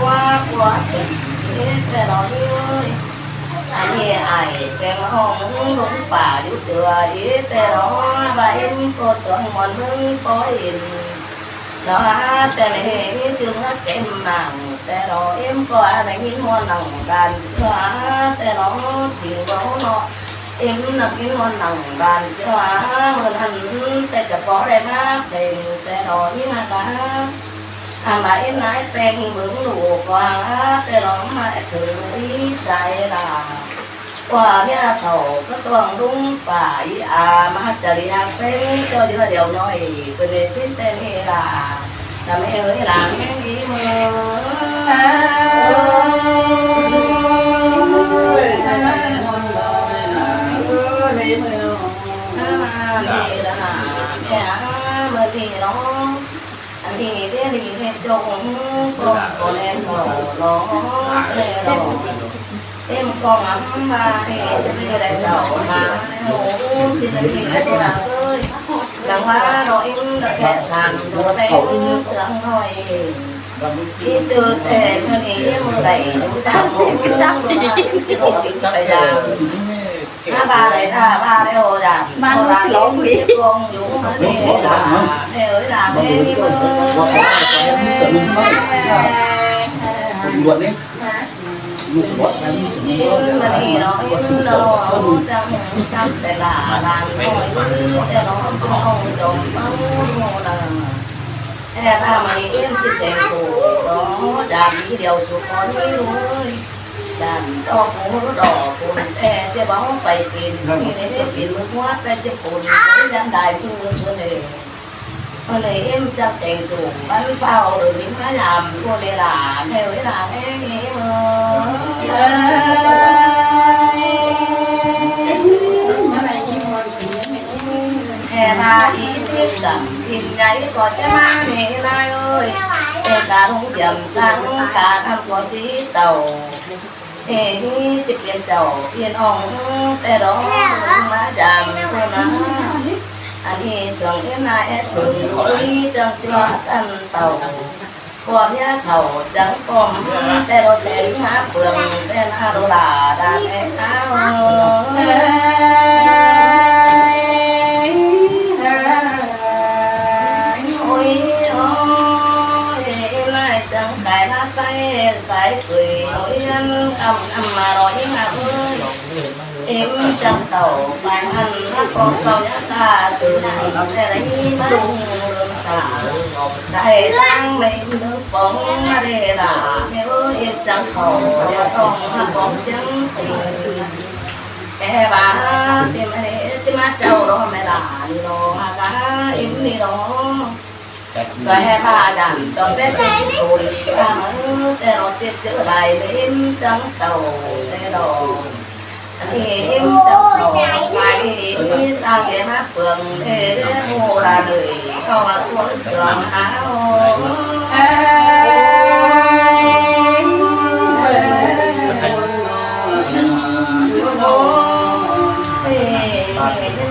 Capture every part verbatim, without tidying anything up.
ꞌhua ꞌquá ꞌtếng ꞌtẹ lo ꞌnị ꞌới. Ăn ꞌnị ai ꞌtếng ꞌhung ꞌlống pả dú tưa ꞌtẹ lo, ꞌva ꞌếm ꞌcọ suôn ꞌmuôn ꞌmướng ꞌcọ ꞌhịn. Lo ha ꞌtẹ ꞌnị ꞌchư ꞌmá kém nẳng ꞌtẹ lo, ꞌếm ꞌcọ ăn ꞌnị ꞌnghín ꞌmuôn nẳng đan ꞌchư ha ꞌtẹ lo, ꞌchư lo lo. ꞌIm ꞌnặn ꞌnghín ꞌmuôn nẳng đan ꞌchư ha, ꞌmự ꞌnặn ꞌtẹ ꞌchọ bók đảy ꞌmá pên ꞌtẹ lo ꞌnị ha ꞌva. Ăn ꞌva ꞌếm nái pên bớng ꞌlụk ꞌquá ꞌtẹ lo ꞌmá ép thử ꞌí sai la. ꞌQuá ꞌmía thảu cá ꞌtong ꞌlống pả ꞌí a ꞌmá chaư đi ꞌhặc ꞌpéng ꞌchọ đi ꞌva điêu ꞌnọi, pên ꞌnị ꞌsịn ꞌtẹ ꞌnị la. Đa ꞌmẹ ới, đa ꞌmẹ ới ꞌmự. Ăn ꞌnị đa, ꞌmẹ ới, ꞌmự ꞌnị lo. Ăn ꞌnị ꞌviạk ꞌnị ꞌviạk ꞌchọ ꞌcốn ꞌcốn ꞌnẹn lo lo, ꞌnị lo. ꞌIm ꞌcọ ngắm ꞌva ꞌnị ꞌchư ꞌnị đảy chảu ꞌmá ꞌnị ꞌhụ ꞌsịn ꞌnị ꞌnị ꞌới. Lăng ꞌva lo ꞌím đa kẻ san đu ꞌpéng sương ꞌnọi. ꞌI ꞌchư ꞌtẹ ꞌmự ꞌnị ꞌmự đảy đu chăm ꞌsịn ꞌchư ꞌchăm ꞌsịn ꞌchư ꞌchư ꞌchư ꞌchư ꞌchư ꞌchư ꞌva đảy ta ꞌva đảy ꞌhụ đa. ꞌMá ꞌhụ đa ꞌlống ꞌmự ꞌchư ꞌcốn dú ꞌmự ꞌnị đa. ꞌMẹ ới đa ꞌmẹ ới ꞌmự. ꞌMự ꞌnị lo ꞌnị lo ꞌchăng sắp ꞌtẹ la đa ꞌnọi ꞌtẹ lo ꞌcốn ꞌcốn dôm ꞌpéng ꞌhụ đa. ꞌTẹ ꞌva ꞌmự ꞌnị ꞌếm ꞌchư chẻng phủ lo, đa đi điêu su ꞌcốn ꞌnị ꞌới. Đa ꞌtọ phủ đỏ phủ ꞌtẹ ꞌchư báu pay pên ꞌsịn ꞌnị ꞌtẹ pên ꞌmự ꞌquá ꞌtẹ ꞌchư phủ ꞌnị, ꞌdán đai phủ ꞌnị. ꞌMự ꞌnị ꞌếm ꞌchư chẻng phủ bắn pháo ꞌlới ꞌmá dăm phủ ꞌnị la, ꞌmẹ ới la ꞌmẹ ới ꞌmự. ꞌTẹ ꞌva ꞌí ꞌtếng dăm ꞌhịn ꞌnhá ꞌcọ ꞌchí ꞌmá ꞌnị ꞌnị ới. ꞌTẹ cá ꞌlống biêm cá ꞌlống cá ꞌnặn ꞌcọ ꞌchí tảu. ꞌMẹ ꞌnị ꞌchí piến chảu piến ong ꞌtẹ lo ꞌmá dăm ꞌcọ ꞌnạ. Ăn ꞌnị sương ꞌếm ꞌnạ ép tủn ꞌlụk ꞌnị chắng ꞌchua căn tảu. ꞌQuá ꞌmía thảu chắng pom ꞌtẹ lo sen ꞌmá pương ꞌtẹ ꞌnạ lo la đa ꞌtẹ ꞌnạ. Ôi ôi, ꞌnị chắng cai ꞌnạ sai cai ꞌcới ꞌlới ăn ꞌcắm ꞌcắm ꞌmá lo ꞌnị ꞌnạ ới. ꞌIm chắng tảu pay ăn ꞌmá pom tảu ꞌnhá ta tư nẳng ꞌtẹ đảy ꞌmá lung lung ta. Đảy ꞌtáng ꞌmẹ ꞌnưng pom ꞌmá đê la. ꞌMẹ ới, ꞌim chắng tảu ꞌnhá tong ꞌmá pom chắng ꞌsịn. ꞌTẹ ꞌva ꞌsịn ꞌmá đê ꞌchí ꞌmá chảu lo ꞌmẹ la ꞌnị lo ha ꞌva ꞌim ꞌnị lo Cói ꞌhế ꞌmá dản ꞌtọn pét ꞌchư ꞌchịt ꞌtội, ꞌmá ꞌmá ꞌtẹ lo ꞌchịt ꞌchư lai ꞌmí ꞌếm chắng tảu ꞌtẹ lo. ꞌNí ꞌếm chắng tảu lai ꞌmí ꞌtáng ꞌmí ꞌmá phượng ꞌtẹ ꞌmí ꞌmú đa đuổi ꞌcọ ꞌmá cuông sương háo.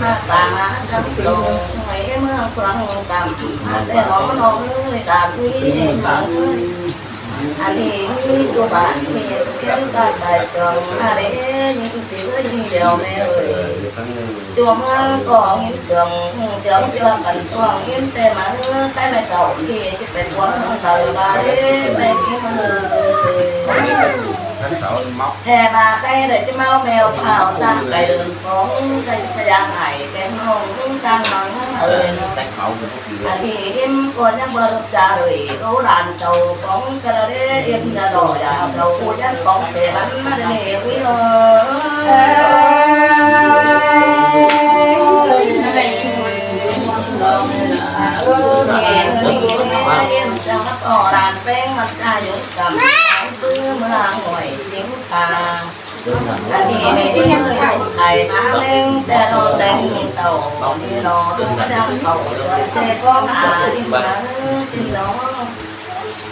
ꞌMá pang ꞌmá chắng tảu ꞌmí ꞌmá phượng tẳm ꞌmá ꞌtẹ lo ꞌmá lo ꞌới đa đuổi ꞌmá ꞌới. ꞌNí ꞌmí ꞌchu bản ꞌmí ꞌchư ꞌcán ꞌtáng sai sương ꞌmá đé ꞌnhính ti ꞌới ꞌnhính điêu ꞌmẹ ꞌới. ꞌChua ꞌmướng ꞌcọ ꞌnhính sương ꞌchư ꞌchua căn ꞌcọ ꞌnhính ꞌtẹ ꞌmá ꞌới, ꞌtẹ ꞌmẹ tảu ꞌnhính ꞌchí pay cuông ꞌmướng tảu ba đé ꞌmẹ ꞌnhính ꞌmá ꞌới. ꞌTẹ ꞌmá ꞌtẹ đảy ꞌchí ꞌmáu ꞌmeo phao ꞌtáng cai đươn phóng, cai ꞌchí pay dáng ải ken ꞌmướng ꞌtáng ꞌmướng ꞌới. ꞌNí ꞌếm ꞌcọ ꞌnhắng báu đảy ꞌchá đuổi ꞌcọ đan sau phóng, ꞌcọ đảy ꞌếm đa đỏ đa sau ꞌcọ ꞌnhắng phóng sẻ bắn ꞌmá đé ꞌnị ꞌới. ꞌEm chắng ꞌcọ đan ꞌpéng ꞌmắn ꞌchá dú căm, ꞌpứ ꞌmưa ngỏi chính pha. ꞌNí ꞌmẹ ꞌnhính ꞌmá ꞌmá ꞌtẹ lo ꞌtếng tảu ꞌnị lo ꞌtú ꞌmá đang tảu ꞌchoi ꞌtẹ ꞌcọ ꞌmá ꞌnị ꞌmá ꞌchí lo.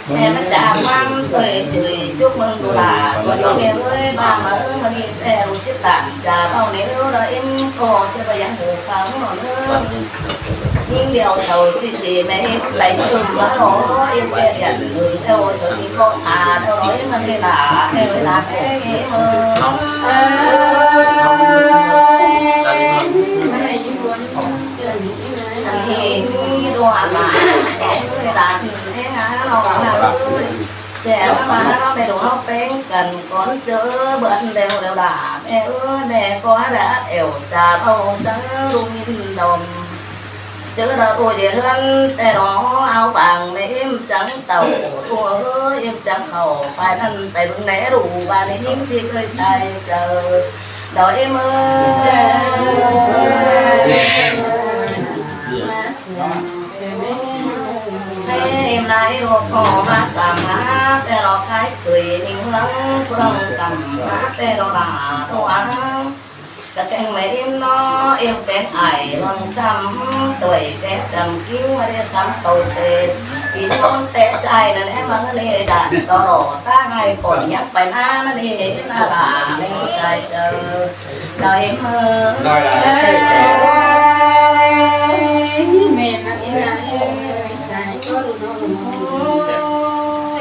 ꞌMẹ ꞌmá chả ꞌquám ꞌtoi ꞌchư chúc mừng đu đa ꞌcọ ꞌnhính ꞌmẹ ꞌới ꞌmá ꞌmá ꞌmá ꞌnị ꞌtẹ lu chít tản chả ꞌvạu ꞌnị ꞌlẹo ꞌếm ꞌcọ ꞌchí pay dáng hủ phao ꞌnị ꞌnhính điêu sau ꞌchí ꞌchí ꞌmẹ ꞌếm pay ꞌchư ꞌmá lo ꞌếm ꞌtẹ dản ꞌlẹo sau ꞌnhính ꞌcọ ꞌmá ꞌlẹo ꞌếm ꞌmá ꞌnị đa ꞌmẹ ꞌới đa ꞌmẹ ꞌới. ꞌNí ꞌmí đu ꞌmá ꞌới đa ꞌnị ꞌnhá lo ꞌmá ꞌới. Chả ꞌmá ꞌmá lo ꞌmẹ đu ꞌháu ꞌpéng căn cón ꞌchớ bươn ꞌlẹo ꞌlẹo đa ꞌmẹ ꞌới ꞌmẹ ꞌcọ đa ẻo chả ꞌvạu sắng đu ꞌnhính đom. ꞌChớ đa ꞌcọ dễ ꞌhướn ꞌtẹ lo áo vàng ꞌmẹ ꞌếm chắng tảu ꞌcọ ꞌới ꞌếm chắng khảu pay ꞌnặn pay ꞌmướng ꞌnẹ đu ba ꞌnị ꞌnhính ꞌchí ꞌcới sai chaư. Đa ꞌếm ꞌới. ꞌMẹ ꞌếm lai ꞌlẹo ꞌcọ ꞌmá tăm ꞌmá ꞌtẹ lo khái ꞌtoi ꞌnhính ꞌmướng phượng tăm ꞌmá ꞌtẹ lo đa đu ꞌa. Cá cheng ꞌmẹ ꞌếm ꞌnọ ꞌếm pên ải ꞌlung sắm ꞌtoi ꞌtẹ tăm ꞌkính ꞌmá đé tăm tảu sét. Ín ꞌmướng ꞌtẹ chai ꞌnặn ꞌếm ꞌmá ꞌnị đa ꞌtọ lo ꞌtáng ải ꞌcọ ꞌnhắng pay ꞌmá ꞌmá ꞌnị ꞌnhính ꞌmá đa ꞌnhính sai chaư. Đa ꞌếm ꞌmá ꞌới.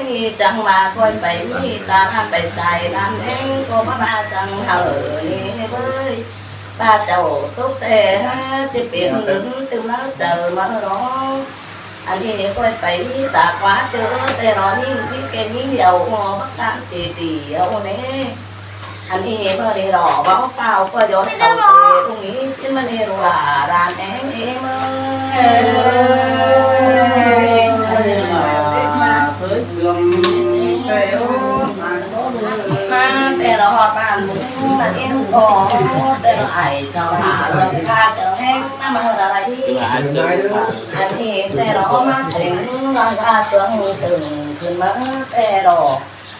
Ôi, chắng ꞌmá ꞌcoi pay ꞌmí ta ꞌmá pay sai ꞌnặn ꞌnhính ꞌcọ ꞌmá ꞌmá săng hảư ꞌnị ꞌới. ꞌVa chảu tốc ꞌtẹ ꞌchí pên ꞌtứ ꞌmá chaư ꞌmá lo. ꞌNhính ꞌcoi pay ꞌmí ta ꞌquá ꞌchư ꞌtẹ lo ꞌnhính ꞌnhính ken ꞌnhính điêu ꞌmá bác cán ti ti au ꞌnị. ꞌNhính ꞌmá ꞌnị lo báu pao ꞌcọ dón tảu sét ꞌlung ꞌnị ꞌsịn ꞌmá ꞌnị lo đa đan ꞌnhính ꞌmá. ꞌMá ꞌtẹ lo ꞌhọt ban ꞌmá ꞌnị ꞌcọ ꞌtẹ lo ải chảu đa lăng ca sương ꞌhéng ꞌmá ꞌmá đa đảy. ꞌNhính ꞌtẹ lo ꞌmá pheng lăng ca sương sương khửn ꞌmá ꞌtẹ lo.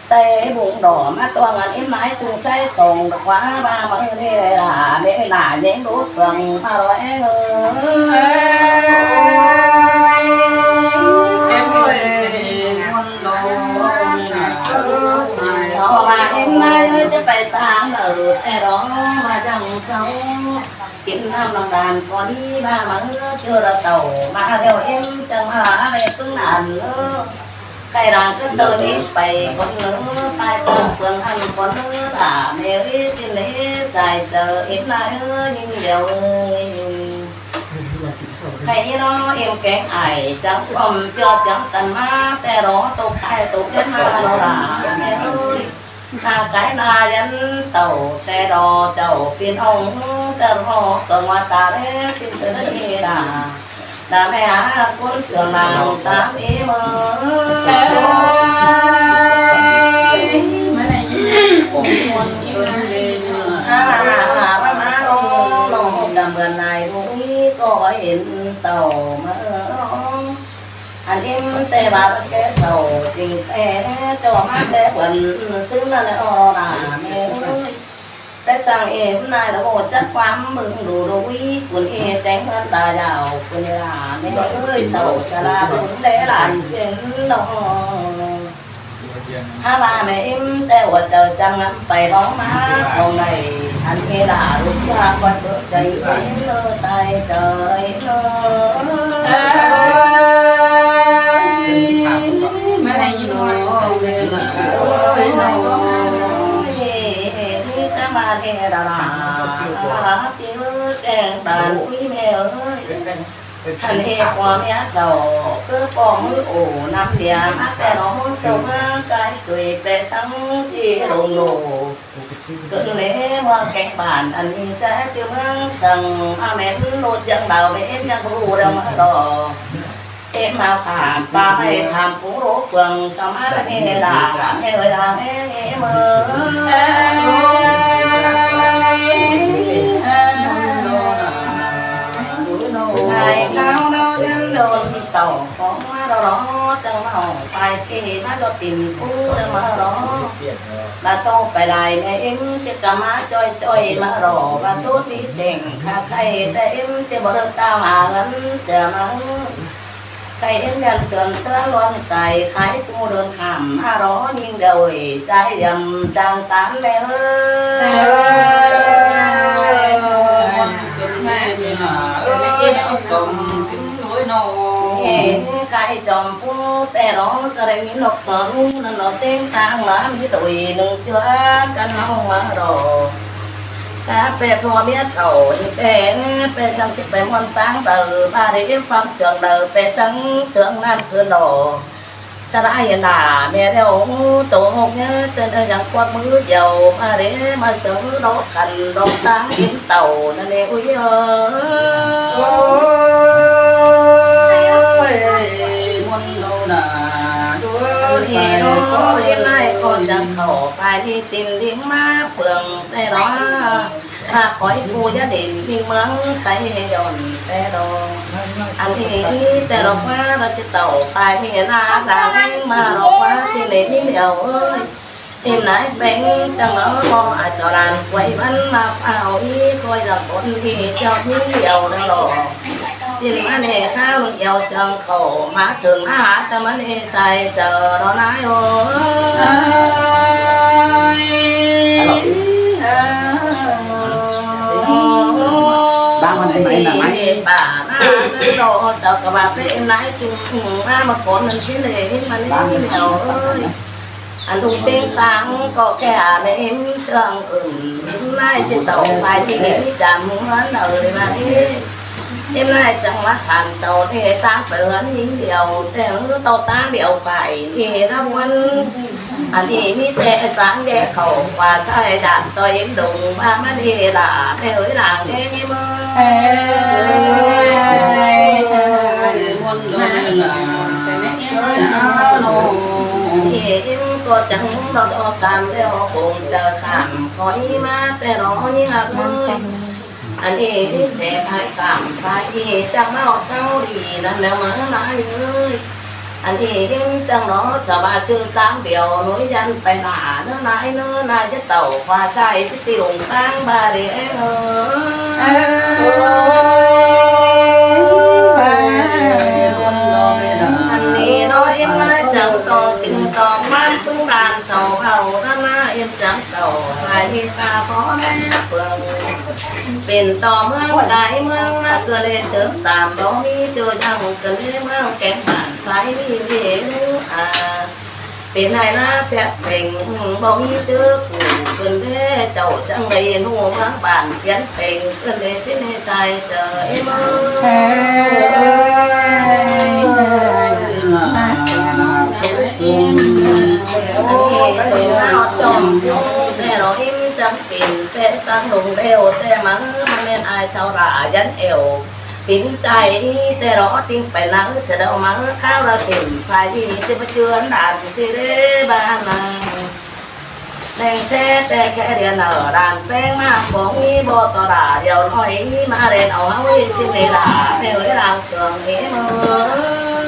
Té bung đỏ ꞌmá tuang ăn ím nái tung sai sông đỏ quá ba mơ ꞌnị đa ꞌnị đa ꞌnhính đú phường ba lo ꞌéng ơi. Sau ba ím nái ơi, ꞌchớ pay ꞌtáng lở té đó ba dăng sau. Ím ꞌnăm lòng đàn con đi ba mơ ꞌchớ đa tàu ba đeo ím chăng ba đeo tứng đàn ơ. Khay đang cứ tơ ní pay con nớ, pay con phường ăn con nớ, đa mẹ ơi, xin lễ dài giờ ím nái ơi, ꞌnhính đeo ơi. Khay nó ím kéng ải, chắng ꞌquám ꞌchọ chắng căn ꞌmá, té đó tô khai tô ꞌnhá ma nó đa mẹ ơi. Na cái na yến tàu té đó chảu phiên ông, té đó cờ ngoa ta đế, xin tơ đế đa. Đa mẹ á, cuốn sửa màng tám ý mơ. À, à, à, bác má ơi, lòng hộp đàm bươn này, ui, có hến tàu mơ. Ăn ím té ꞌva báu ké thảu ꞌchịnh té, ꞌchọ ꞌmá té bươn ꞌsướng ꞌnặn ꞌnớ ꞌo ꞌva ꞌmẹ ới. Té săng ím ꞌnai ꞌnớ ꞌchí ꞌquám ꞌmướng đu đu ꞌví cun ꞌnị téng ꞌhướn ta dao cun ꞌnị ꞌva ꞌmẹ ới, thảu ꞌchạ ꞌva bươn té ꞌlạ ꞌchịn ꞌnọ. Hák ꞌva ꞌmẹ ím té ꞌhụ chaư chắng ngắm pay ꞌlống ꞌmá khong đảy, ăn ꞌnị ꞌlạ ꞌlụk ꞌchạ ꞌquám bươn chaư ꞌnị ꞌnớ sai chaư ꞌnị ꞌnớ. Ôi, ôi, ôi, ôi, ôi, ꞌmá ꞌnị ꞌlạ ꞌlạ, ꞌchư téng bản ꞌúi ꞌmẹ ới. Hăn ꞌhế ꞌpo ꞌmía thảu, ꞌcứ ꞌpo ꞌmứ ổ năm đia, ꞌmá ꞌtẹ nó ꞌmướng châu ꞌmướng cái tuổi ꞌpẹ săng ꞌchí lông lổ. ꞌCứ ꞌnị ꞌmưa kéng bản, ăn ꞌnị ꞌchá ꞌchư ꞌmướng săng, ꞌmá ꞌmến ꞌlụt ꞌchương đao ꞌmến ꞌnhắng ꞌhụ đăm ꞌmá ꞌlọ. Êm ꞌmá khảm, ꞌpá ꞌmá khảm phú lố phường, sắm ꞌmá ꞌnị ꞌlạ, ꞌmẹ ới ꞌlạ ꞌmẹ ới ꞌmớ. Ngày kháo nó nhắn đồn tỏ có ꞌmá ꞌlọ, chăng ꞌmá hỏng phải kì ꞌmá ꞌlọ tìm phú đăm ꞌmá ꞌlọ. ꞌVa tô pay lai ꞌmẹ ím ꞌchí ꞌcọ ꞌmá ꞌchoi ꞌchoi ꞌmá ꞌlọ, ꞌva tô tí tẻng khả khay té ím ꞌchí báu đảy ꞌtao hả ꞌngớn sia ꞌmá. Khay ím nhăn sươn ꞌtớ ꞌluống tai khái pú đươn khảm ꞌmá ꞌlọ, ꞌnhính đaư ꞌchái yăm chang tán ꞌmẹ ới. Ê, khai chom pú té ꞌlống ꞌcọ đảy ꞌmí ꞌnộc ꞌtọ ꞌhụ ꞌnặn ꞌnọ, téng tang ꞌmá ꞌmí đuổi ꞌnưng ꞌchưa căn ꞌnọng ꞌmá ꞌlọ. Ta ꞌpẹ ꞌpo ꞌmía thảu ꞌnị té, ꞌpẹ săng ꞌchí pay ꞌmuôn táng đaư, ꞌva đảy ꞌếm ꞌphắng sương đaư, ꞌpẹ săng sương ꞌnặn ꞌcứ ꞌlọ. Sa ꞌlạ hiên ꞌlạ ꞌmẹ ꞌlẹo, tô ꞌhốc ꞌnhá, ꞌtến ꞌnớ dăng ꞌquám ꞌmứ điêu, ꞌva đảy ꞌmá sương ꞌlọ khăn ꞌlọ táng ꞌếm tảu ꞌnặn ꞌnị ꞌúi ơi. Ôi, ꞌmuôn ꞌlô nả, đuối ꞌhế sai ꞌnọ, ꞌcọ ꞌếm ꞌnái ꞌcọ chắng khảu, pay ꞌnị tin đin ꞌmá pương té ꞌlọ. Hák khỏi pú dá đin ꞌmí ꞌmướng khay dọn té ꞌlọ. Ăn ꞌnị té ꞌlọ ꞌquá ꞌva ꞌchư tảu pay ꞌnị ꞌlạ ꞌlạ ꞌhéng ꞌmá ꞌlọ ꞌquá ꞌchí lê ꞌnị điêu ới. Tin nái peng chăng ꞌlọ ꞌpo ai ꞌtọ đan quay bắn ꞌmá phao ꞌnị ꞌcoi dăm bón ꞌnị chót ꞌnị điêu đaư ꞌlọ. Xin ꞌmá ꞌnị kháo ꞌlụk điêu sương khảu ꞌmá thửn ꞌmá hả ta ꞌmá ꞌnị sai chaư ꞌlọ nái ới. Ôi, ôi. Bác con ấy máy là máy. Bà ꞌnạ ꞌnớ ꞌlọ sao ꞌcọ ꞌva ꞌpẹ nái chung ꞌmá ꞌmá cón ꞌnặn ꞌsịn ꞌlế ꞌmá ꞌnị điêu ới. Ăn ꞌlụk ꞌtếng táng ꞌcọ kẻ ꞌmẹ ꞌếm sương ửng, ꞌnái ꞌchư tảu pay ꞌnị ꞌmí chăm ꞌmá ꞌnớ ꞌlới ꞌmá ꞌnị. ꞌEm ꞌnái chắng ꞌmá chăm sau ꞌnị táng pay ꞌhướn ꞌnhính điêu, té ꞌhứ ꞌtọ táng điêu pay ꞌnị ꞌlạ ꞌmuôn. Ăn ꞌnị ꞌmí té táng đé khảu ꞌquá sai đản ꞌtoi ꞌếm đông ꞌmá ꞌmá ꞌnị ꞌlạ, ꞌmẹ ới ꞌlạ ꞌmẹ ꞌnị ꞌmớ. Ê, ê, ê, ê, ê, ê, ê, ê, ê, ê, ê, ê, ê, ê, ê, ꞌnị ꞌếm ꞌcọ chắng ꞌlọ ꞌtọ tam ꞌlẹo khong chaư khảm khỏi ꞌmá té ꞌlọ ꞌnị ꞌhặc ꞌmớ. Ăn ꞌnị ꞌnị sẻ thái khảm pay ꞌnị chắng ꞌmá ꞌhọt ꞌtau đi ꞌnặn ꞌlẹo ꞌmá nái ới. Ăn ꞌnị ꞌếm chắng ꞌlọ sa ꞌva ꞌsứ tam điêu nuối dăn pay nả ꞌnớ nái ꞌnớ nái ꞌchư tảu ꞌquá sai ꞌchí ti lông táng ꞌva đi ới. Ôi, ôi, ôi. Ăn ꞌnị ꞌnọ ꞌếm ꞌmá chắng ꞌtọ ꞌchư ꞌtọ ꞌmá ꞌpứng đan sau ꞌvạu ꞌnặn ꞌnớ ꞌếm chắng tảu pay ꞌnị ta phó ꞌmé phường. Pên ꞌtọ ꞌmướng tai ꞌmướng ꞌmá ꞌcọ lê sớm tam báu ꞌmí ꞌchư dăng ꞌcọ lê ꞌmướng kéng bản phái ꞌnị ꞌmí ꞌnụ a. Pên ꞌnị ꞌnạ phép pheng báu ꞌmí ꞌchư phủ ꞌcọ lê chảu chắng đảy ꞌnụ ꞌmướng bản phiến pheng ꞌcọ lê ꞌsịn ꞌnị sai chaư ꞌmớ. Ê, ê, ê, ê, ê, ê. Ăn ꞌnị sông ꞌnáo chom ꞌnị té ꞌlọ ꞌếm chắng pên té săng lông ꞌlẹo té ꞌmá ꞌmá ꞌmen ai thảu đả dăn ẻo. Pên chai ꞌnị té ꞌlọ ꞌtếng pay ꞌnăng ꞌchư đaư ꞌmá kháo ꞌlẹo chêm pay ꞌnị ꞌchư ꞌmá ꞌchư ăn đản ꞌsứ đé ꞌva ꞌnăng. ꞌNéng ꞌchớ té khe điên ꞌnớ đản ꞌpéng ꞌmá khong ꞌnị báu ꞌtọ đả điêu ꞌnọi ꞌnị ꞌmá đen au ꞌháu ꞌnị ꞌsịn ꞌnị đả ꞌmẹ ới ꞌlạ sương ꞌnị ꞌmớ.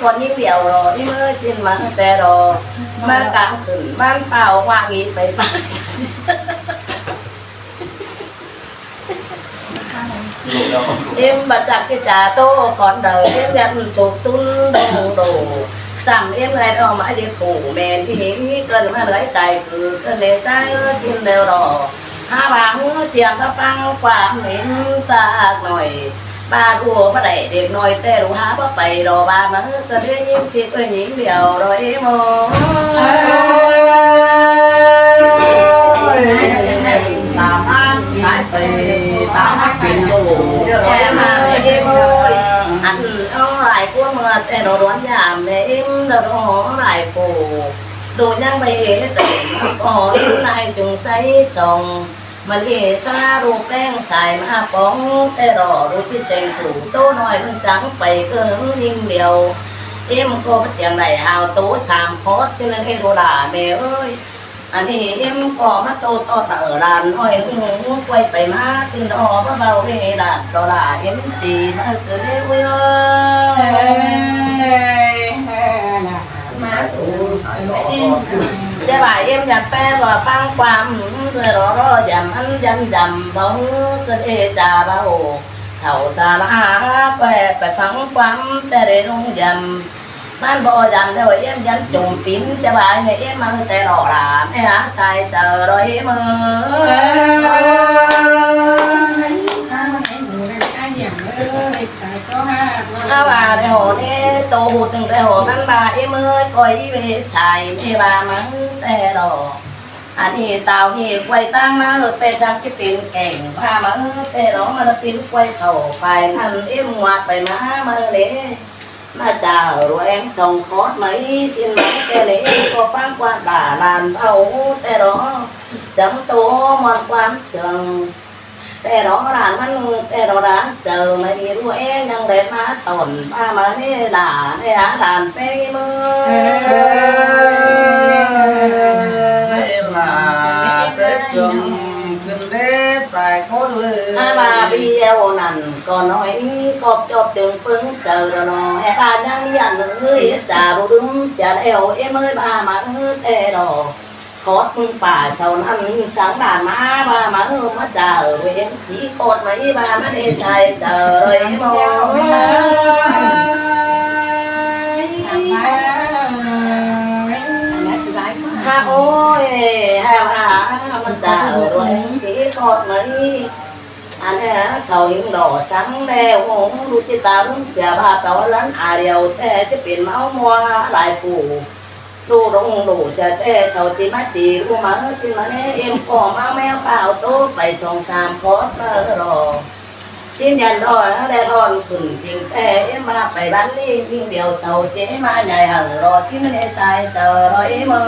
ꞌcốn ꞌnhính điêu ꞌló, ꞌếm ới, ꞌsịn ꞌmá ꞌtẹ ꞌló. ꞌMá cang khửn ꞌván phao ꞌquá ꞌnị pay ꞌpá. ꞌIm báu chắc ꞌchí ꞌchạ ꞌtố khón đaư, ꞌếm dắt sụp tún đông đổ. Sắm ꞌếm lai ꞌnọ ꞌmá ꞌdệt phủ ꞌmen ꞌí ꞌnị, ꞌcợn ꞌmá ꞌlới cai cư, ꞌcợn ꞌlế ꞌchái ꞌsịn điêu ꞌló. Hák ꞌva ꞌhứ ꞌtiêm ꞌmá ꞌphắng ꞌquám ꞌếm ꞌsặc ꞌnọi. ꞌVa ꞌlụk báu đảy, đéc ꞌnọi ꞌtẹ ꞌlụk hák báu pay ꞌló, ꞌva ꞌmá ꞌcợn ꞌlế ꞌnhính ꞌchí ꞌcọ ꞌnhính điêu ꞌló ꞌếm ới. Ôi, ta ꞌmá ꞌlái pay, ta ꞌmá pên ꞌlụk. Ê, ꞌmá ꞌếm ới. Ăn ꞌnọ lai ꞌcốn ꞌmưa ꞌtẹ ꞌló đón dám ꞌmá ꞌếm ꞌló đón lai phủ. Đu ꞌnhắng pay ꞌhế ꞌcọ lai chung sáy song. ꞌMắn ꞌnị sa ꞌlụk ꞌpéng sai ꞌmá póng ꞌtẹ ꞌló, ꞌlụk ꞌchí chẻng thủ ꞌtố ꞌnọi ꞌmắn chắng pay ꞌcọ ꞌnhính điêu. ꞌIm ꞌcọ báu chẻng đảy hao ꞌtố sam khót ꞌsịn ꞌnặn ꞌhế ꞌlụk lả ꞌmá ới. Ăn ꞌnị ꞌim ꞌcọ ꞌmá ꞌtố ꞌtọ ꞌtạu lan ꞌnọi ꞌhứ ꞌquay pay ꞌmá ꞌsịn ꞌló báu báu ꞌhế lan ꞌló lả ꞌim ꞌchí ꞌmá ꞌcọ ꞌlế ꞌuí ới. Ê, ê, ê, lả ꞌmá sú. ꞌChớ ꞌva ꞌim dăm ꞌpéng ꞌló ꞌphắng ꞌquám, ꞌtẹ ꞌló ꞌló dăm ăn dăm dăm báu ꞌhứ ꞌcọ ꞌhế ꞌchạ báu. Thảu sa ꞌlạ ꞌquay pay ꞌphắng ꞌquám ꞌtẹ ꞌlế ꞌlung dăm. ꞌMắn báu dăm ꞌlẹo ꞌim dăm chum pín ꞌchớ ꞌva ꞌnị ꞌim ꞌmá ꞌtẹ ꞌló lả ꞌmá hák sai chaư ꞌló ꞌim ới. Hák ꞌva ꞌlẹo ꞌnị tô hút ꞌtẹ ꞌló ꞌmắn ꞌva ꞌim ới ꞌcoi ꞌvế sai ꞌmá ꞌva ꞌmá ꞌtẹ ꞌló. Ăn ꞌnị táo ꞌnị ꞌquay ꞌtáng ꞌmá ꞌhứ ꞌpẹ săng ꞌchí pên kẻng ꞌva ꞌmá ꞌtẹ ꞌló ꞌmá ꞌlạ pên ꞌquay khảu pay ꞌnặn ꞌim ꞌngoặc pay ꞌmá ꞌmá ꞌlế. ꞌMá chaư ꞌlụk ꞌháng song khót ꞌmá ꞌí ꞌsịn ꞌmá ꞌtẹ ꞌlế ꞌcọ ꞌphắng ꞌquám lả lan báu ꞌtẹ ꞌló. Chắng tô ꞌmuôn ꞌquám sương. ꞌTẹ ꞌló lan ꞌmắn ꞌtẹ ꞌló lan chaư ꞌmá ꞌnị ꞌlụk ꞌháng ꞌnhắng đảy ꞌmá tỏn ꞌva ꞌmá ꞌnị lả ꞌnị hák lan ꞌpéng ꞌi ꞌmá. Ê, ê, ê, ê, ê. Sương khửn đé sai khót lư. A ꞌva ꞌviạu ꞌnặn ꞌcọ ꞌnọi ꞌcóp chóp tưng ꞌpứng chaư ꞌnọ, hê ꞌva ꞌnhắng ꞌnhặn ꞌngới chả ꞌlụk đưm sia eo ꞌếm ơi ꞌva ꞌmá ư ꞌtẹ ꞌnọ. Khót ꞌmứng pả sau ꞌnặn sắng đản ꞌmá ꞌva ꞌmá ư ꞌmá chả ꞌviạu ꞌếm sí khót ꞌmá ꞌí ꞌva ꞌmá đé sai chaư ꞌnọi ꞌếm ơi. Ha ôi, ha ha, ꞌmá chả ꞌviạu ꞌếm sí khót ꞌmá ꞌí. Ăn ꞌnị sau ꞌhịt ꞌlạ sắng đé ꞌhụ ꞌlụk ꞌchí ta ꞌlụk sia ꞌva tỏ lắn a điêu ꞌtẹ ꞌchí pên ꞌmáu ꞌmua lai phủ. ꞌLụk ꞌlống ꞌlụk sia ꞌtẹ sau ꞌchí ꞌmá ꞌchí ꞌlụk ꞌmá ꞌsịn ꞌmá ꞌnị ꞌếm ꞌcọ ꞌmá ꞌmé ꞌphạo ꞌtố pay song sam khót ꞌmá ꞌlọ. ꞌChí ꞌnhặn ꞌlọ đé ꞌthon khửn ꞌchịng ꞌtẹ ꞌếm ꞌva pay bắn ꞌnị ꞌmí điêu sau ꞌchí ꞌmá nhảy hảư ꞌlọ ꞌchí ꞌmá đé sai chaư ꞌnọi ꞌếm ơi.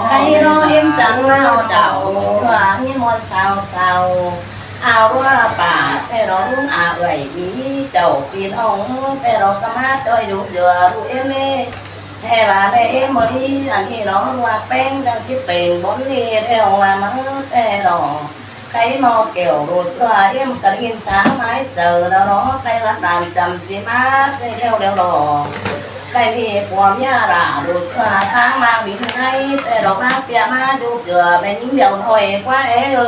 Khay ꞌnọ ꞌếm chắng ꞌmá au chảu ꞌchua ꞌnhí ꞌmuôn sau sau. Au ꞌlúa pả ꞌtẹ ꞌnọ ꞌlụk a ꞌvạy ꞌmí chảu ꞌpi ꞌnọng ꞌtẹ ꞌnọ ꞌcọ ꞌmá ꞌchoi dú dưa ꞌlụk ꞌếm ꞌnị. Hê ꞌva ꞌmá ꞌếm ơi, ăn ꞌnị ꞌnọ ꞌlụk a ꞌpéng đang ꞌchí pên bón ꞌnị theo ꞌva ꞌmá ꞌtẹ ꞌnọ. Khay ꞌmo kẻo ꞌlụk ꞌchua ꞌếm ꞌcọ ꞌnghín sáng ꞌmái chaư ꞌnọ ꞌnọ, khay lắt đan chăm ꞌchí ꞌmá ꞌtẹ theo đeo ꞌnọ. Khay ꞌnị phua ꞌmía đả ꞌlụk ꞌchua tháng ꞌmáng đin ꞌngáy ꞌtẹ ꞌnọ ꞌmáng ꞌpía ꞌmá dú dưa ꞌmá ꞌnhính điêu ꞌnọi ꞌquá é ơi.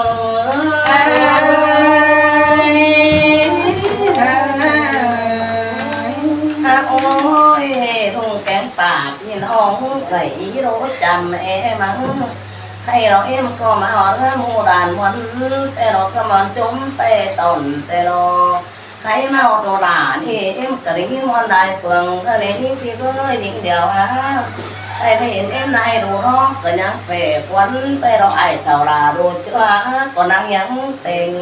Ha ôi, ꞌlung kéng pả ꞌpi ꞌnọng ꞌvạy ꞌí ꞌlụk chăm é ꞌmá. Khay ꞌnọ ꞌếm ꞌcọ ꞌmá ꞌhọt ꞌmú đàn ꞌmuôn ꞌtẹ ꞌnọ ꞌcọ ꞌmuôn chốm ꞌtẹ tỏn ꞌtẹ ꞌnọ. Khay ꞌmá ꞌhọt ꞌlụk đả ꞌnị ꞌếm ꞌcọ đé ꞌnhính ꞌmuôn lai phường ꞌcọ đé ꞌnhính ꞌchí ꞌcới ꞌnhính điêu ha. Khay ꞌmá hên ꞌếm ꞌnái ꞌlụk ꞌnọ ꞌcọ ꞌnhắng phe khuôn ꞌtẹ ꞌnọ ải thảu đả ꞌlụk ꞌchua ꞌcọ ꞌnăng ꞌnhắng pêng.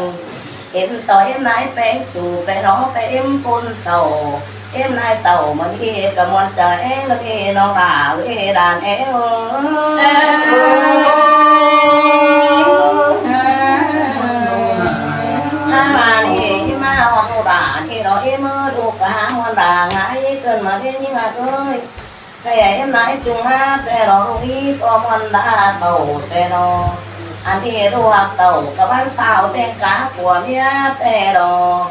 Hên ꞌtoi ꞌếm ꞌnái ꞌpéng su ꞌpéng ꞌnọ ꞌpéng ꞌếm ꞌcốn tảu. Ém nai tảu ꞌmắn ê, ꞌcọ ꞌmuôn chaư é ꞌlụk ê, ꞌnọng đả ê, đàn é ơ. Hák ꞌva ê, ê ꞌmá ꞌhọt ꞌlụk đả ê, ꞌnọng ê ꞌmá ꞌlụk ꞌcọ hák ꞌmuôn đả ngái ꞌcợn ꞌmá ê ꞌnhính ꞌhặc ơi. ꞌKhạy ê ꞌmá ê chung ꞌmá ꞌtẹ ꞌnọng ꞌlụk ê ꞌcọ ꞌmuôn đả tảu ꞌtẹ ꞌnọng. Ăn ê ꞌlụk ꞌhặc tảu ꞌcọ ꞌvắn phao ꞌtếng cá phua ꞌmía ꞌtẹ ꞌnọng.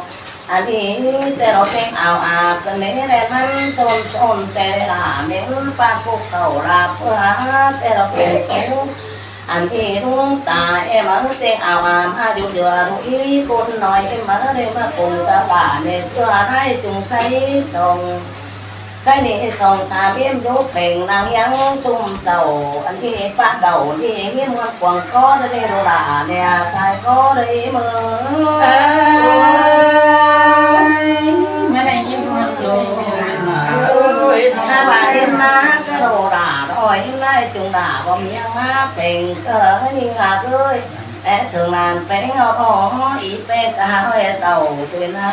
Ăn ê ꞌtẹ ꞌnọng ꞌtếng ao a ꞌcợn ꞌnê ꞌlẹ ꞌmắn sôm sôm ꞌtẹ ꞌlạ ꞌmá ư ꞌpán phúc tảu ꞌlạ ꞌpưa ꞌtẹ ꞌnọng pên sú. Ăn ê ꞌlụk ta ê ꞌmá ꞌtếng ao a ꞌmá dú dưa ꞌlụk ê ꞌcốn ꞌnọi ê ꞌmá ꞌlẹ ꞌmá pông sa ꞌlạ ꞌmá ꞌchua ꞌnái chung sáy song. ꞌKhạy ꞌnị song sa ꞌviạk dú pheng ꞌnăng ꞌhiếng sum tảu. Ăn ê pák đảu ꞌnị ꞌnhính ꞌmuôn cuông ꞌcọ đé ꞌlụk đả ꞌnị sai ꞌcọ đé ꞌmá. Hák ꞌva ê ꞌmá ꞌcọ ꞌlụk đả ꞌnọi ê ꞌmá ê chung đả báu ꞌmí ꞌmá pheng ꞌcọ ꞌnhính ꞌhặc ơi. É thửng ꞌnặn ꞌpéng ꞌnọ ꞌí ꞌpéng ꞌcọ hák ơi tảu ꞌtui ꞌnớ.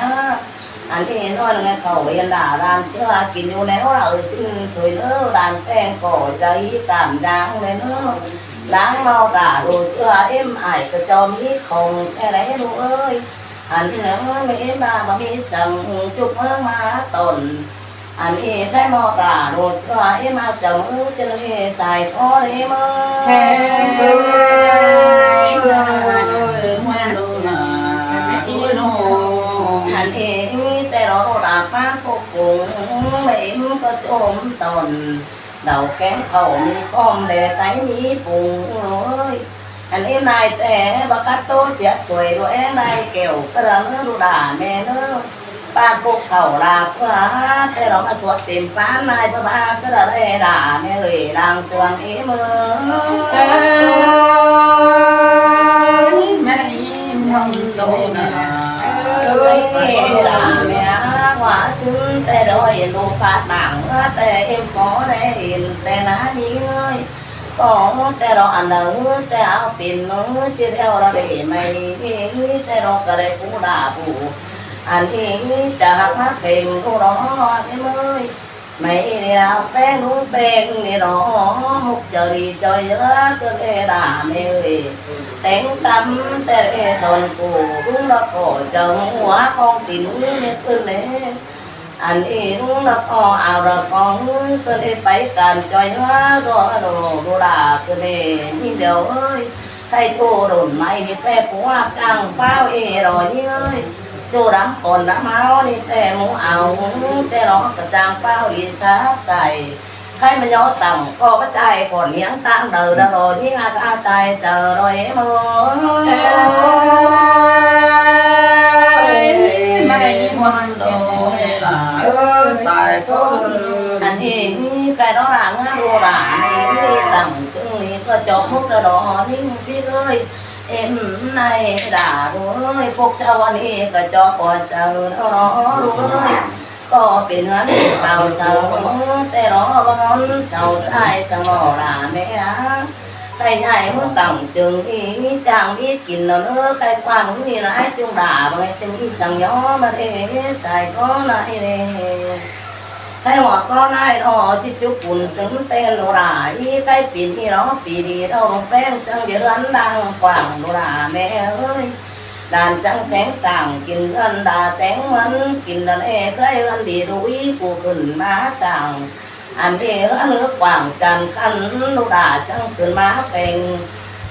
Ăn ê ꞌnọi ꞌngáy khảu hên đả đàn ꞌchua kin dú ꞌnéo đả ư ꞌsịn ꞌtui ꞌnớ đàn ꞌpéng ꞌcọ chaư ꞌí cảm dáng ꞌnê ꞌnớ. Láng ꞌmá đả ꞌlụk ꞌchua ê ꞌmá ải ꞌcọ chom ꞌí khong ꞌtẹ đé ꞌlụk ơi. Ăn ê ꞌnớ ꞌmá ê ꞌmá báu ꞌmí săng chúc ꞌmướng ꞌmá tỏn. Ăn ê ꞌkhạy ꞌmá đả ꞌlụk ꞌchua ê ꞌmá chăm ư ꞌchư ê sai ꞌcọ đé ꞌmá. Ăn ê ꞌtẹ ꞌnọng ꞌlụk đả ꞌpán phúc phung ꞌmá ê ꞌmá ꞌcọ chôm tỏn. Đảu kéng khảu ꞌmí khom đé táy ꞌmí pung ơi. Ăn ê ꞌnái ꞌtẹ báu khắt ꞌtố sia chuối ꞌlụk é ꞌnái kẻo ꞌcọ đé ꞌmá ꞌlụk đả ꞌmá ꞌnớ. ꞌPán phúc khảu ꞌlạ ꞌpưa ꞌtẹ ꞌnọng ꞌmá suốt têm ꞌpán ꞌnái ꞌpưa ꞌcọ đé đả ꞌmá ơi đang sương ê ꞌmá. Ơi, đả ꞌmá ꞌquá sưn ꞌtẹ ꞌlụk đảy ꞌlụk phák nẳng ꞌtẹ êm phó đé hên ꞌtẹ ꞌná ꞌnị ơi. ꞌCọ ꞌtẹ ꞌlụk ăn đaư ꞌtẹ au pên ꞌmá ꞌchư đeo ꞌlụk đảy ꞌmá ꞌnị ꞌtẹ ꞌlụk ꞌcọ đảy pú đả pú. Ăn ꞌnị chả hák ꞌmá pheng ꞌlụk ꞌnọ ꞌmá ê ꞌmá ơi. ꞌMá ê ꞌnị ꞌlạ ꞌpéng ꞌlụk ꞌpéng ꞌnị ꞌnọ hốc chaư đi chaư ꞌdứa ꞌcợn ê đả ꞌmá ơi. Téng tăm ꞌtẹ ê son phủ ꞌlụk ꞌnọ ꞌcọ chaư ꞌmá ꞌhua khong tin ꞌmá ꞌcợn ê. Ăn ꞌnị ꞌlung ꞌlợp ꞌnọ au ꞌlợp ꞌnọ ꞌhứ, ꞌcọ ꞌlế pay cản ꞌchoi ꞌhứa ꞌdọ ꞌlụ ꞌlụ đả ꞌcọ ꞌlế ꞌnị điêu ꞌhới. Khay ꞌchua đôn ꞌmạy ꞌnị ꞌtẹ pua cang páo ꞌnị ꞌló ꞌnị ꞌhới. ꞌChua đắm cón đắm ꞌháu ꞌnị ꞌtẹ ꞌmú au ꞌtẹ ꞌló ꞌcọ cang páo đi sáp sai. Khay ꞌmá ꞌnhó săng ꞌcọ báu ꞌchái cón ꞌhiếng ꞌtáng đaư đa ꞌló ꞌnị ꞌhặc ꞌa sai chaư ꞌló ꞌhế ꞌmớ. Ơi, ꞌmá đảy ꞌnị muôn đô ꞌnị đả ới sai ꞌcốn. Ăn ꞌnị khay ꞌló đả ꞌngá ꞌlụ đả ꞌnị ꞌnị tẳng ꞌchương ꞌnị ꞌcọ chop mốc đa ꞌló ꞌnị ꞌhứ ꞌhới. Em ꞌnị đả ꞌlụ ới, phúc chaư ăn ꞌnị ꞌcọ chop ꞌcọ chaư đa ꞌló ꞌlụ ới. ꞌCọ pên ꞌhướn pên páo saư ꞌmớ ꞌtẹ ꞌló bón sau ꞌchái săng ꞌló đả ꞌmé a. Khay ꞌnhại ꞌmớ tẳng ꞌchương ꞌnị chang ꞌmí kin ꞌnớ, khay quảng ꞌnị lai ꞌchương đả báu ꞌmé ꞌchương ꞌnị săng ꞌnhó ꞌmá ꞌlế sai ꞌcó lai ꞌlế. Khay ꞌmá ꞌcó lai ꞌnọ ꞌchí ꞌchú pun tứm ꞌtến ꞌlụ đả ꞌnị, khay pên ꞌnị ꞌló pên đi ꞌló ꞌlung ꞌpéng chắng đi ꞌhướn đang quảng ꞌlụ đả ꞌmé ới. Đản chắng seng sảng kin ꞌhướn đả téng ꞌmắn kin đản ê ꞌtơi ꞌhướn đi đuối cu khửn ꞌmá sảng. Ăn đi ꞌhướn ꞌhứ quảng chăn khăn ꞌlụ đả chắng khửn ꞌmá pheng.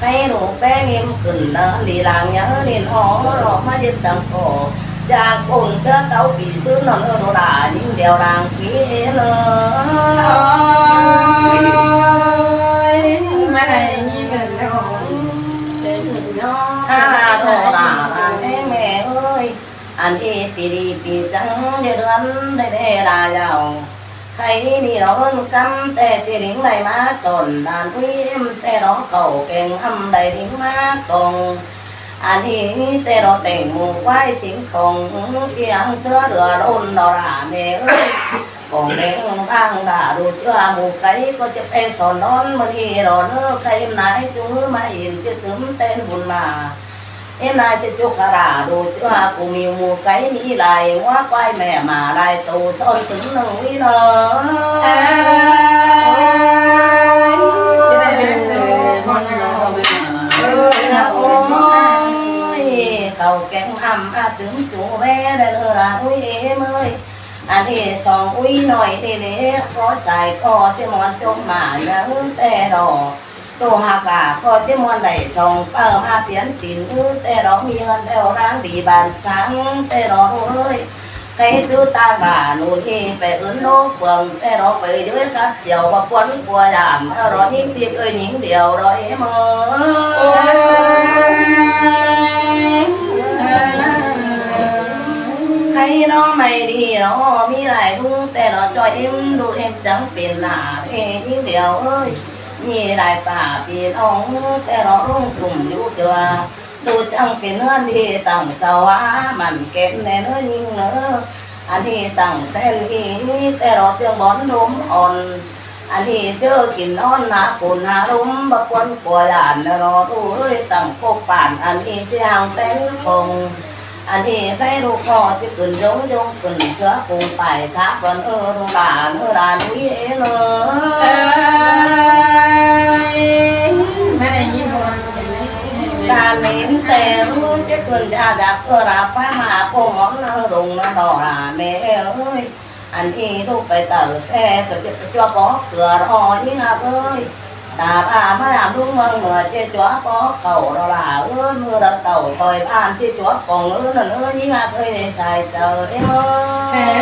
Khay ꞌlung ꞌpéng ꞌnhím khửn đản đi lăng nhớ ꞌnịn ó ꞌló ꞌmá ꞌdệt săng ꞌcọ. Chang ꞌcốn ꞌchớ cáu pi ꞌsứ ꞌnặn ꞌhứ ꞌlụ đả ꞌnhím điêu lăng pi ꞌnớ. Ơi, ꞌmá đảy ꞌnị ꞌnớ. Há ꞌlạ ꞌlụ đả lăng ꞌnị ꞌmé ới. Ăn ꞌnị pí đi pí chắng đi ꞌhướn đảy đảy đa dao. Khay ꞌnị ꞌló ꞌhướn cắm ꞌtẹ ꞌchí đính đảy ꞌmá sỏn đản ꞌuí ꞌếm ꞌtẹ ꞌló khảu keng ꞌmắn đảy đính ꞌmá cong. Ăn ꞌnị ꞌtẹ ꞌló tẻng mù quái sính khong ꞌchí ăn ꞌsứa lửa ꞌlốn ꞌló đả ꞌmé ới. Cong đéng ꞌváng đả ꞌlụ ꞌchưa mù cáy ꞌcọ ꞌchí pay sỏn ꞌnón ꞌmá ꞌnị ꞌló ꞌnớ khay ꞌnái ꞌchú ꞌmá ỉn ꞌchí tứm ꞌtến bun ꞌmá. Ê, ꞌnái ꞌchí ꞌchú cá đả ꞌlụ ꞌchưa cu ꞌmí mù cáy ꞌmí lai ꞌngúa quái ꞌmẹ ꞌmá lai tô sỏn tứm ꞌnưng ꞌnị ꞌnớ. Ơi, khảu keng ꞌmắn ꞌmá tứm ꞌchú ꞌvế đảy ꞌnớ đản ꞌuí ꞌếm ới. Ăn ꞌnị song ꞌuí ꞌnọi ꞌnị ꞌnị ꞌcọ sai ꞌcọ ꞌchí ꞌmuôn chốm ꞌmá ꞌnhá ꞌhứ ꞌtẹ ꞌló. ꞌTô ꞌhặc ꞌlạ ꞌcọ ꞌchí ꞌmuôn đảy song páo ꞌmá piến tin ꞌhứ ꞌtẹ ꞌló ꞌmí ꞌhướn ꞌtẹ ꞌló đang đi bản sáng ꞌtẹ ꞌló ꞌlụ ới. Khay ꞌtứ ta ꞌva ꞌnụ ꞌnị pay ứn ꞌlố phường ꞌtẹ ꞌló pay dới khắp chiêu ꞌva ꞌpuốn ꞌpua dản ꞌló ꞌnhính ꞌtịt ơi ꞌnhính điêu ꞌló ꞌhế ꞌmớ. Khay ꞌnọ ꞌmạy đi ꞌnọ ꞌmí lai ꞌlung ꞌtẹ ꞌló ꞌchoi ꞌếm ꞌlụk ꞌếm chắng pên nả ꞌhế ꞌnhính điêu ới. ꞌNị lai pả pên ong ꞌtẹ ꞌló ꞌlung tủm dú ꞌchưa. ꞌLụk chắng pên ꞌhướn đi tẳng sau há mẳn kén ꞌnẹ ꞌnớ ꞌnhính ꞌnớ. Ăn ꞌnị tẳng ꞌtến ꞌnị ꞌtẹ ꞌló ꞌchương bón ꞌlốm ón. Ăn ꞌnị ꞌchớ kin ón hák phôn hák ꞌlốm báu ꞌpuốn ꞌpua dản ꞌnớ ꞌlụk ới tẳng cốc bản ăn ꞌnị ꞌchí hăng ꞌtến khong. Ăn ꞌnị khay ꞌlụk ꞌnọ ꞌchí khửn dống dống khửn ꞌsứa khong pay tháp bơn ꞌlụk đản ꞌnớ đản ꞌuí ꞌnớ. Đản ꞌnị ꞌtẹ ꞌlụk ꞌchí khửn chả đạp ꞌcọ đạp phá ꞌmá ꞌcọ món ꞌnớ đông ꞌnớ đỏ đản ꞌmé ới. Ăn ꞌnị ꞌlụk pay taư ꞌtẹ ꞌcọ ꞌchí pay ꞌchua bók ꞌcọ ꞌnọ ꞌnhính ꞌhặc ới. Ta ꞌva ꞌmá dản ꞌlung ꞌmướng ꞌmưa ꞌchí ꞌchua bók khảu ꞌló đả ới, ꞌmưa đa tảu ꞌtoi bản ꞌchí ꞌchua cong ới ꞌnặn ới ꞌnhính ꞌhặc ới ꞌnị sai chaư ꞌnị ới.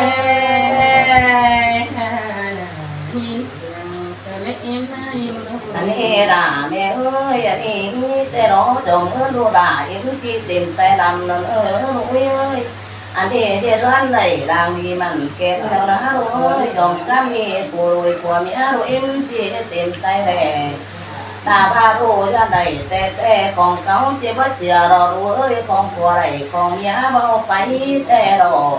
Ăn ꞌnị đả ꞌmé ới, ăn ꞌnị ꞌtẹ ꞌló chom ꞌhướn ꞌlụk đả ꞌếm ꞌchí têm tay đăm ꞌnặn ới ꞌlụk ới. Ăn ꞌnị đi ꞌhướn đảy đang đi mẳn kén ꞌnớ ꞌlụk ới, chom ꞌcắm ꞌnị phủ đuổi phủ ꞌmía ꞌlụk ꞌếm ꞌchí têm tay đảy. Ta ꞌva ꞌlụk ꞌhướn đảy ꞌtẹ ꞌtẹ khong cáu ꞌchí báu sia ꞌló ꞌlụk ới, khong phủ đảy khong ꞌmía báu pay ꞌtẹ ꞌló.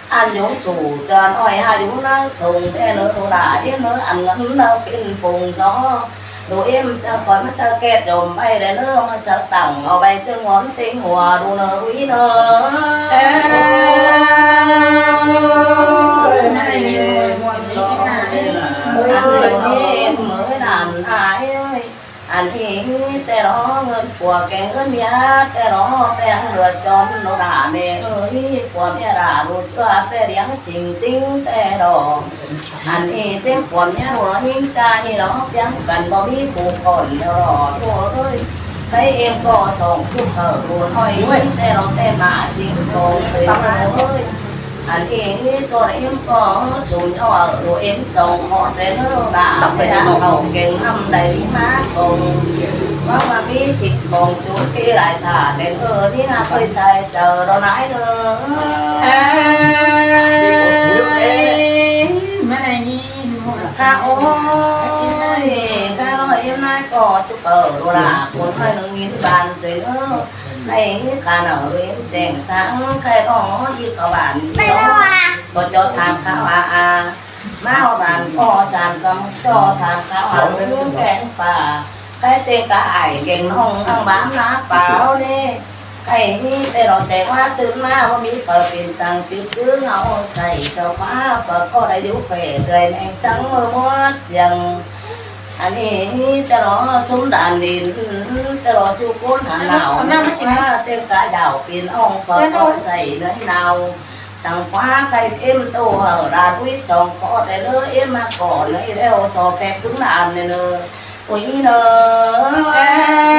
Ăn dống sủ ꞌchọn ꞌnọi hák dú ꞌnớ thùng ꞌtẹ ꞌnớ ꞌlụk đả ꞌếm ꞌnớ ăn ꞌngớn ꞌnớ pên phung ꞌnọ. ꞌLụk ꞌếm chắng khỏi ꞌmá saư ket dôm ꞌvạy đảy ꞌnớ, ꞌmá saư tẳng au ꞌvạy ꞌchớ ngón têng hua ꞌlụk ꞌnớ ꞌuí ꞌnớ. Ơi, ơi, ơi, ơi, ơi, đản ải ơi. Ăn ꞌnị ꞌtẹ ꞌló ꞌngớn phủ Phua kéng ứn ꞌmía ꞌtẹ lo ꞌtẹ ꞌhăng ꞌlưạk chon ꞌnọ đa ꞌmẹ ơi, phua ꞌmía đa ꞌlụk ꞌchua ꞌtẹ ꞌliếng sính ꞌtếng ꞌtẹ lo. Ăn ꞌnị ꞌtếng phua ꞌmía ꞌlụk ꞌnhính ꞌchá ꞌnị lo, piếng căn báu ꞌmí phủ cỏn lo lo ꞌlụk ơi. Khay ꞌếm ꞌcọ song ꞌchu hảư ꞌlụk ꞌnọi ꞌnhính ꞌtẹ lo ꞌtẹ ꞌmạ sính tông ꞌtẹ ꞌlụk ơi. Ăn ꞌnị ꞌtẹ lo ꞌếm ꞌcọ sung ꞌnhó ꞌlụk ꞌếm song ꞌcọ ꞌtẹ ꞌlụk đa ꞌtẹ ꞌlụk kéng ꞌnặm đảy ꞌmí ꞌmá công. ꞌVa ꞌmí sính công ꞌchu ꞌtẹ lai thả ꞌtẹ ꞌlụk ꞌnị ꞌhặc ꞌpơi sai chaư lo nái ꞌlụk. Khả ôi, khả ꞌnọi ꞌếm nái ꞌcọ ꞌchu pơ ꞌlụk đa cuốn ꞌhọi ꞌnưng ꞌnghín ban ꞌtẹ ꞌlụk. Khay ꞌnị khả nả ꞌlụk ꞌếm tẻng sáng khay ꞌnọ ꞌnhính ꞌcọ ban ꞌnị ꞌcọ ꞌchọ tham khả ꞌva a. ꞌMá ꞌva ban ꞌcọ tham căm ꞌchọ tham khả ꞌva ꞌlụk kéng pả. Khay ꞌtếng cá ải kéng ꞌnọng ꞌhăng bám ná páo ꞌnị. Khay ꞌnị ꞌtẹ lo ꞌtẹ ꞌva sứn ꞌmá ꞌva ꞌmí phaư pên săng chứ cứ ꞌngáu sai chaư ꞌmá phaư ꞌcọ đảy dú khỏe ꞌtưa ꞌmeng săng ꞌmưa ꞌmuôn dăng. Ăn ꞌnị ꞌtẹ lo ꞌsúm đan đin, ꞌtẹ lo ꞌchu cốn hả nảo, ꞌtếng cá dảo pên ꞌhọng phaư ꞌcọ sai ꞌnọi nảo. Săng ꞌva khay ꞌếm tô hảư đa ꞌlụk song ꞌcọ ꞌtẹ ꞌlụk ꞌếm ꞌmá ꞌcọ ꞌnọi ꞌlẹo so phép tứng đan ꞌnị ꞌnớ. Ui ꞌnớ.